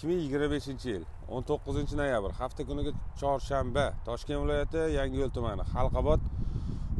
2025-yil 19 noyabr, hafta kuniga chorshanba, Toshkent viloyati Yangiyo'l tumani, Xalqobod.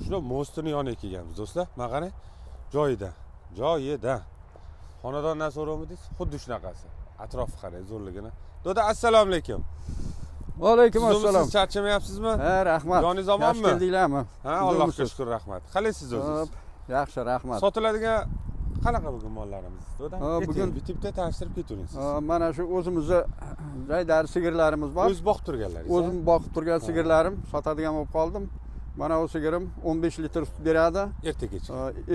Shuni mostini yoniga kelganmiz do'stlar. Mana qarang, joyidan, joyidan. Xonadondan so'rovmidingiz? Xuddi shunaqasi. Atrofi qarang, zo'rligini. Doda, assalomu alaykum. Va alaykum assalom. Siz charchamayapsizmi? Ha, rahmat. Joningiz omonmi? Yaxshi keldinglarmi? Ha, Allohga shukr, rahmat. Qalaysiz o'zingiz? Yaxshi, rahmat. Sotiladigan qanaqa bugun mollarimiz? Doda, bugun bitta-bitta tanishtirib ketavering siz. Mana shu o'zimizni jaydari sigirlarimiz bor. O'z boqib turganlaringiz? O'zim boqib turgan sigirlarim, sotadigan bo'lib qoldim. Mana u sigirim 15 litr sut beradi. Erta kech.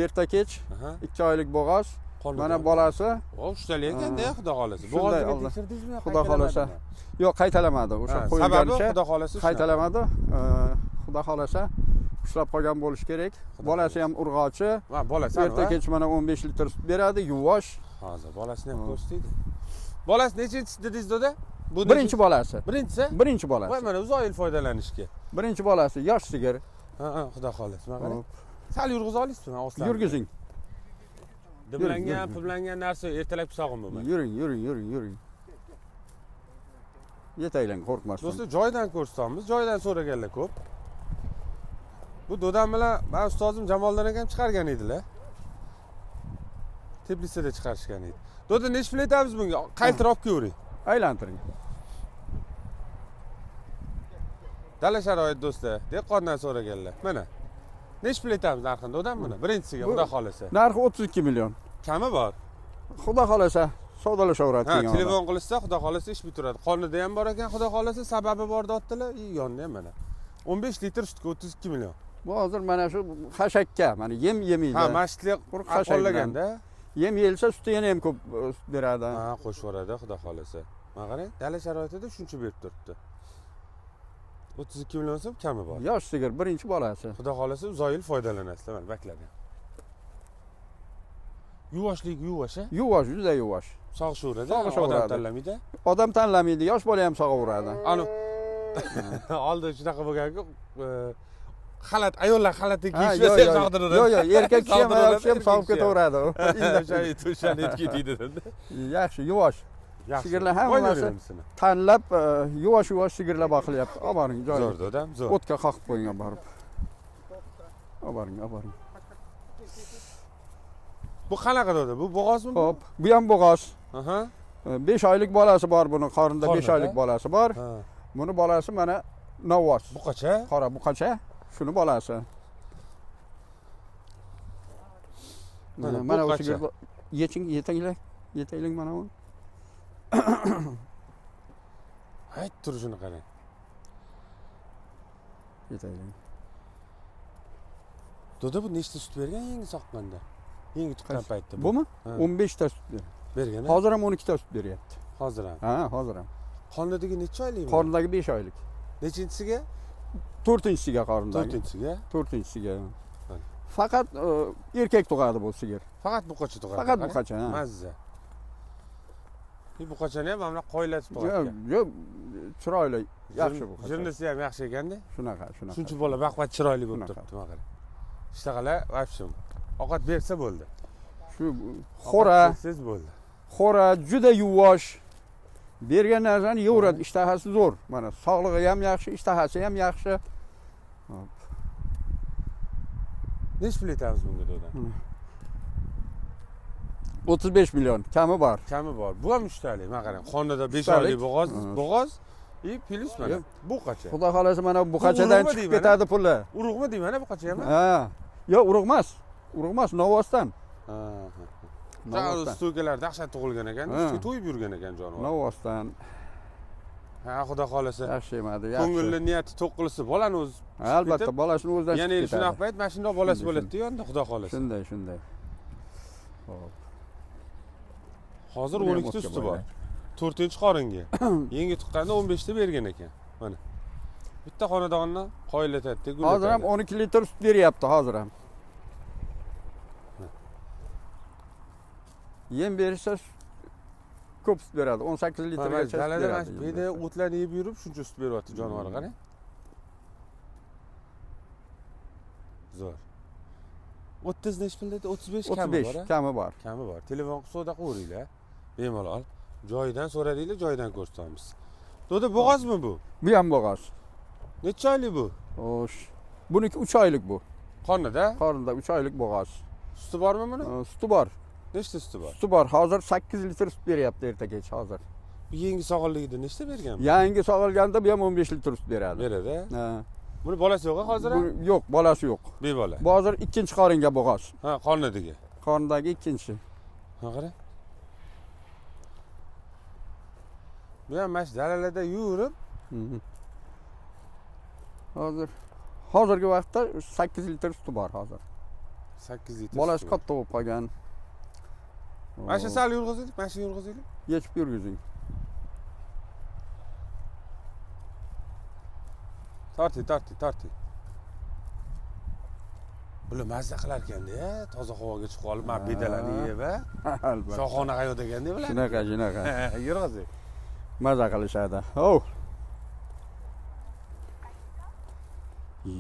Erta kech. 2 oylik bo'g'oz. Mana bolasi. O, ushtali ekanda, xudo xolasa. Bo'g'ozini tekshirdingizmi? Xudo xolasa. Yo'q, qaytalamadi. O'sha qo'yilganicha. Xudo xolasa. Qaytalamadi. Xudo xolasa ushlab qolgan bo'lish kerak. Bolasi ham urg'ochi. Ha, bolasi. Erta kech mana 15 litr sut beradi, yuvosh. Hozir bolasini ham ko'rsataydi. Bolasi nechinchisi dedingiz doda? Bu birinchi bolasi. Birinchisi? Birinchi bolasi. Voy, mana uzoq yil foydalanishga. Birinchi bolasi yosh sigir. Ha, ha, xudo xolasa. Mana qarang. Sal yurg'iza olasizmi oslarni? Yurgizing. Dimlangan, pimlangan narsa ertalabki sog'im bo'lmaydi. Yuring, yuring, yuring, yuring. Yetaylang, qo'rqmasdan. Do'stlar, joyidan ko'rsatamiz, joyidan so'raganlar ko'p. Bu dodam bilan men ustozim Jamoldan akam chiqargan edilar. Teplisada chiqarishgan edi. Doda, necha pul aytamiz bunga? Qaytirib olib kelavering. Aylantiring. Dala sharoit do'stlar, dehqondan so'raganlar. Mana. Necha pul aytamiz narxini dodam buni? Birinchisiga, xudo xolasa. Narxi 32 million. Kami bor. Xudo xolasa savdolashaveradi. Ha, telefon qilishsa xudo xolasa ish bitiradi. Qonida ham bor ekan, xudo xolasa sababi bor deyaptilar. Yonida ham mana. 15 litr sutga 32 million. Bu hozir mana shu xashakka, mana yem yemaydi. Ha, masjidga qo'llaganda yem yeyilsa suti yana ham ko'p sut beradi. Ha, qo'shib yuboradi, xudo xolasa. Mana qarang, dala sharoitida shuncha berib turibdi. 32 million so'm kami bor. Yosh sigir, birinchi bolasi. Xudo xolasa uzoq yil foydalanasizlar, mana baklardan. Yuvoshlik yuvosh, a? Yuvosh, juda yuvosh. Sog'ishaveradi, odam tanlamaydi. Odam tanlamaydi, yosh bola ham sog'averadi. Ana oldin shunaqa bo'lgan-ku, xalat, ayollar xalatni kiyishmasa ham sog'diraveradi. Yo'q, yo'q, erkak kishi ham ayol kishi ham sog'ib ketaveradi. O'shani aytib ketadi. Yaxshi, yuvosh. Sigirlar hammasi tanlab, yuvosh-yuvosh sigirlar boqilyapti. Olib boring, joyi. Zo'r dodam, zo'r. O'tga qoqib qo'ying olib borib. Olib boring, olib boring. Bu qanaqa doda? Bu bo'g'ozmi? Xo'p, bu ham bo'g'oz. Aha. 5 oylik bolasi bor buni, qornida 5 oylik bolasi bor. Buni bolasi mana Navvoz. Buqacha? Qora buqacha, shuni bolasi. Mana u sigir yeching, yetinglar, yetaylik mana u. Hayt turishini qarang. Yetaylik. Doda, bu nechta sut bergan yangi soqqanda? Yangi tuqqan paytda. Bumi? 15 ta sut bergan. Hozir ham 12 ta sut beryapti. Hozir ham. Ha, hozir ham. Qornidagi necha oylik? Qornidagi 5 oylik. Nechinchisiga? 4-inchisiga qornidagi. 4-inchisiga? 4-inchisiga. Faqat erkak tug'adi bu sigir. Faqat buqacha tug'adi. Faqat buqacha, ha. Mazza. Bu buqachani ham mana qoylatib tug'adi. Yo'q, chiroyli, yaxshi buqacha. Jirnisi ham yaxshi ekanda. Shunaqa, shunaqa. Shuncha bola baqvat chiroyli bo'lib turibdi, mana qarang. Ishtaqalar vapshim. Ovqat bersa bo'ldi. Shu xo'ra, siz bo'ldi. Xo'ra juda yuvosh. Bergan narsani yeveradi, ishtahasi zo'r. Mana sog'lig'i ham yaxshi, ishtahasi ham yaxshi. Hop. Necha pul aytamiz bunga doda? 35 million, kami bor. Kami bor. Bu ham ushtalik. Mana qarang, qornida 5 oylik bo'g'oz, bo'g'oz i plus mana buqacha. Xudo xolasa mana buqachadan chiqib ketadi puli. Urug'mi deyman, buqacha ham? Ha. Yo'q, urug' emas. Urug' emas, Novvosdan. Ha. Novvosdan. Stoykalar dahshat tug'ilgan ekan, ustiga to'yib yurgan ekan jonivor. Novvosdan. Ha, xudo xolasa. Yaxshi emadi, yaxshi. Ko'ngilli niyati to'q qilsa, bolani o'zi albatta bolasini o'zidan chiqib ketadi. Yana shunaqa payt mana shundoq bolasi bo'ladi-da yonida, xudo xolasa. Shunday, shunday. Xo'p. Hozir 12 ta suti bor. 4-qoringa. Yangi tuqqanda 15 ta bergan ekan. Mana. Bitta xonadonni qoyillatadi, gullatadi. Hozir ham 12 litr sut beryapti, hozir ham. Yem bersa ko'p sut beradi, 18 litrgacha sut beradi. Beda o'tlarni yeb yurib shuncha sut beryapti jonivor, qarang. Zo'r. 30 nechi pul dedi? 35 kami bor. 35 kami bor. Kami bor. Telefon qilib savdo qilaveringlar. Bemalol. Joyidan so'radinglar, joyidan ko'rsatamiz. Doda, bo'g'ozmi bu? Bu ham bo'g'oz. Necha oylik bu? Xo'sh. Buniki 3 oylik bu. Qornida? Qornida 3 oylik bo'g'oz. Suti bormi buni? Suti bor. Nechta suti bor? Suti bor. Hozir 8 litr sut beryapti erta kech hozir. Bu yangi sog'inligida nechta bergan? Yangi sog'ilganda bu ham 15 litr sut beradi. Beradi? Ha. Buni bolasi yo'q hozir? Yo'q, bolasi yo'q. Bebola. Bu hozir ikkinchi qoringa bo'g'oz. Ha, qornidagi. Qornidagi ikkinchi. Ha, qara. Bu ham mana shu dalalarda yurib. Hozir hozirgi vaqtda 8 litr suti bor hozir. 8 litr. Bolasi katta bo'lib qolgan. Mana shu sal yurg'izaylik, mana shu yurg'izaylik. Yechib yurg'izing. Torting, torting, torting. Bular mazza qilar ekanda, toza havoga chiqib olib, mana bedalarni yeb, Albatta. Shoxona hayot ekanda bular. Shunaqa, shunaqa. Yurg'izing. Maza qilishadi. Hov.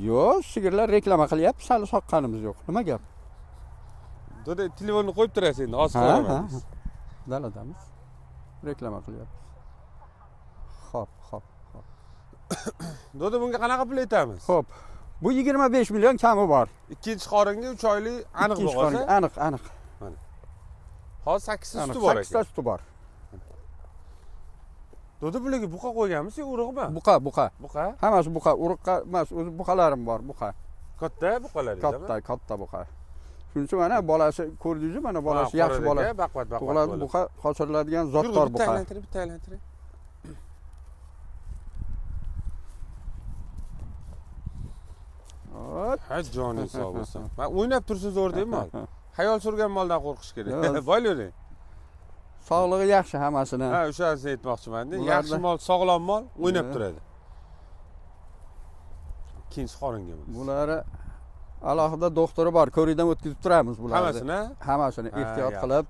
Yo'q, sigirlar reklama qilyapti, sal soqqanimiz yo'q. Nima gap? Doda, telefonni qo'yib turasiz endi, hozir ko'raman. Daladamiz. Reklama qilyapmiz. Xo'p, xo'p, xo'p. Doda, bunga qanaqa pul aytamiz? Xo'p. Bu 25 million kami bor. Ikkinchi qoringa 3 oylik aniq bo'g'oz. Aniq, aniq. Mana. Hozir 8 ta suti bor ekan. 8 ta suti bor. Doda, bularga buqa qo'yganmiz yo urug'mi? Buqa, buqa. Buqa? Hammasi buqa, urug'qa emas, o'zi buqalarim bor, buqa. Katta buqalaringiz? Katta, katta buqa. Shuning uchun mana bolasi ko'rdingiz, mana bolasi yaxshi bola. Baqvat, baqvat. Tug'iladi buqa, qochiriladigan zotdor buqa. Bitta aylantirib, bitta aylantirib. Ha, joning sog' bo'lsin. Men o'ynab tursa zo'r deyman. Hayol surgan moldan qo'rqish kerak. Boylavering. Sog'lig'i yaxshi hammasini. Ha, o'shani aytmoqchiman-da. Yaxshi mol, sog'lom mol o'ynab turadi. Ikkinchi qoringa bu. Bulari alohida doktori bor, ko'rikdan o'tkazib turamiz bularni. Hammasini? Hammasini ehtiyot qilib.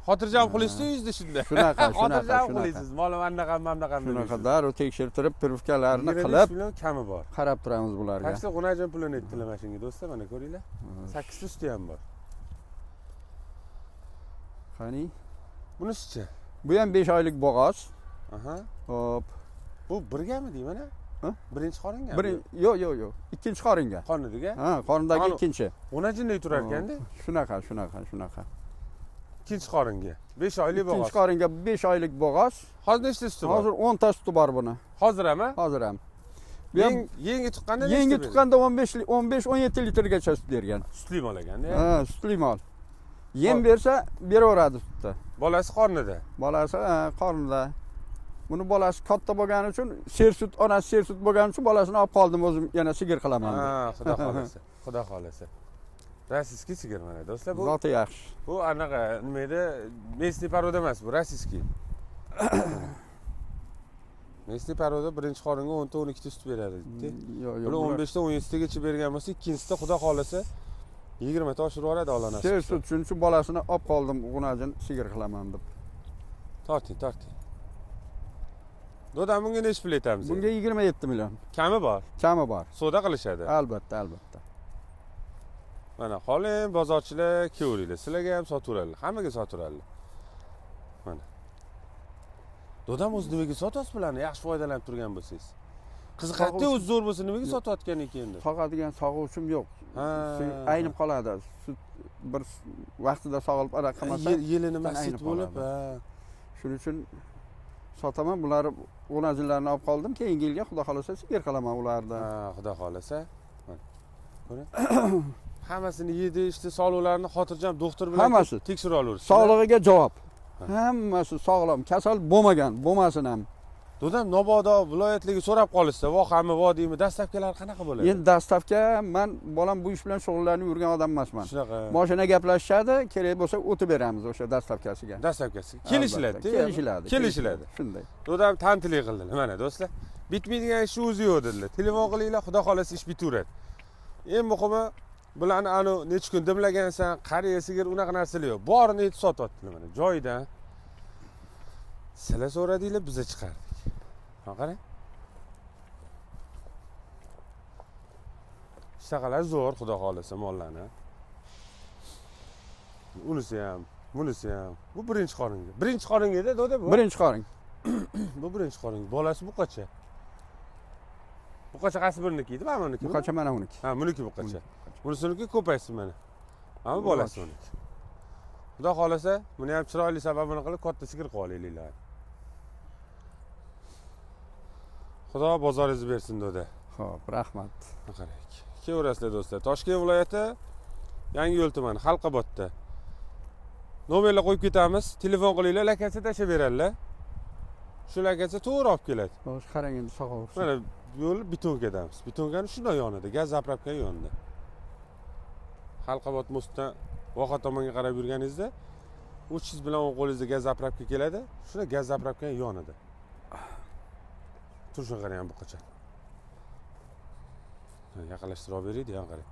Xotirjam uxlaysiz uyingizda shunda. Shunaqa, shunaqa, xotirjam uxlaysiz. Molim anaqa, mana shunaqa darrov tekshirtirib, pirivkalarini qilib, million kami bor. Qarab turamiz bularga. Taksida g'unajin pulini aytdilar mana shunga do'stlar, mana ko'ringlar. 8 ta suti ham bor. Qani? Bunisichi? Bu ham 5 oylik bo'g'oz. Aha. Hop. Bu birgami deyman a? Birinchi qoringa? Yo'q, yo'q, yo'q. Ikkinchi qoringa. Qornidiga? Ha, qornidagi ikkinchi. G'unajinday turar ekanda. Shunaqa, shunaqa, shunaqa. Ikkinchi qoringa 5 oylik bo'g'oz. Ikkinchi qoringa 5 oylik bo'g'oz. Hozir nechta suti bor? Hozir 10 ta suti bor buni. Hozir ham? Hozir ham. Bu ham yangi tuqqanda nechta? Yangi tuqqanda 15-17 litrgacha sut bergan. Sutli mol ekanda. Ha, sutli mol. Yem bersa beraveradi sutni. Bolasi qornida. Bolasi qornida. Buni bolasi katta bo'lgani uchun, sersut, onasi sersut bo'lgani uchun bolasini olib qoldim o'zim, yana sigir qilaman deb. Ha, xudo xolasa. Xudo xolasa. Rossiyskiy sigir mana do'stlar bu. Zoti yaxshi. Bu anaqa nima edi? Местный порода emas, bu rossiyskiy. Местный порода birinchi qoringa 10 ta 12 ta sut beradi deydi. Yo'q, yo'q. Buni 15 ta 17 tagacha bergan bo'lsa, ikkinchisida xudo xolasa 20 ta oshirib yuboradi Alloh nasib qilsa. Sersut, shuning uchun bolasini olib qoldim, g'unajin sigir qilaman deb. Torting, torting. Doda, bunga necha pul aytamiz? Bunga 27 million. Kami bor. Kami bor. Savdo qilishadi. Albatta, albatta. Mana xoling bozorchilar kelaveringlar. Sizlarga ham sotaveradilar, hammaga sotaveradilar. Mana. Dodam o'zi nimaga sotyapsiz bularni? Yaxshi foydalanib turgan bo'lsangiz. Qiziqatda o'zi zo'r bo'lsa nimaga sotayotgan ekan endi? Sog'adigan sog'uvchim yo'q. Aynib qoladi. Sut bir vaqtida sog'ilib anaqa qilmasa, yelini masit bo'lib, Shuning uchun sotaman. Bular g'unazinlarni olib qoldim. Keyingi yilga xudo xolasa sigir qilaman ularni. Ha, xudo xolasa. Mana. Ko'ring. Hammasini yedi, ichdi, soliqlarni xotirjam doktor bilan tekshirib olaverasiz. Sog'lig'iga javob. Hammasi sog'lom, kasal bo'lmagan, bo'lmasin ham. Dodam Nobodo viloyatlarga so'rab qolishsa, vohami, vodiymi, dastavkalar qanaqa bo'ladi? Endi dastavka, men bolam bu ish bilan shug'ullanib yurgan odam emasman. Shunaqa. Mashina gaplashishadi, kerak bo'lsa o'tib beramiz o'sha dastavkasiga. Dastavkasi. Kelishiladi, kelishiladi. Kelishiladi. Shunday. Dodam tantilik qildilar. Mana do'stlar, bitmaydigan ish o'zi yo'q dedilar. Telefon qilinglar, xudo xolasa ish bitaveradi. Eng muhimi bularni anu necha kun dimlagansan, qariya sigir unaqa narsalar yo'q. Borini aytib sotyaptilar mana joyidan. Sizlar so'radinglar, biz chiqardik. Ha, qarang. Ishtaqalar zo'r, xudo xolasa mollarni. Unisi ham Bunisi ham. Bu birinchi qoringa. Birinchi qoringa-da, doda bu. Birinchi qorin. Bu birinchi qoringa. Bolasi buqacha. Buqacha qaysi biriniki edi? Mana buniki. Buqacha mana uniki. Ha, buniki buqacha. Bunisiniki ko'paysin mana. Mana bolasi uniki. Xudo xolasa, buni ham chiroyli sababini qilib katta sigir qilib olayliklar. Xudo bozoringizni bersin, doda. Xo'p, rahmat. Qarang. Kelaverasizlar do'stlar. Toshkent viloyati Yangiyo'l tumani, Xalqobodda. Nomerlar qo'yib ketamiz. Telefon qilinglar, lokatsiya tashlab beradilar. Shu lokatsiya to'g'ri olib keladi. Xo'sh, qarang endi sog'aversin. Mana yo'l Bitonkadamiz. Bitonkani shunday yonida, gaz zapravkani yonida. Xalqobod mostdan Voha tomonga qarab yurganingizda, o'chingiz bilan o'ng qo'lingizda gaz zapravka keladi. Shunda gaz zapravkani yonida. Turishini qarang bu qachon. Yaqinlashtirib olib beraydi, ham qarang.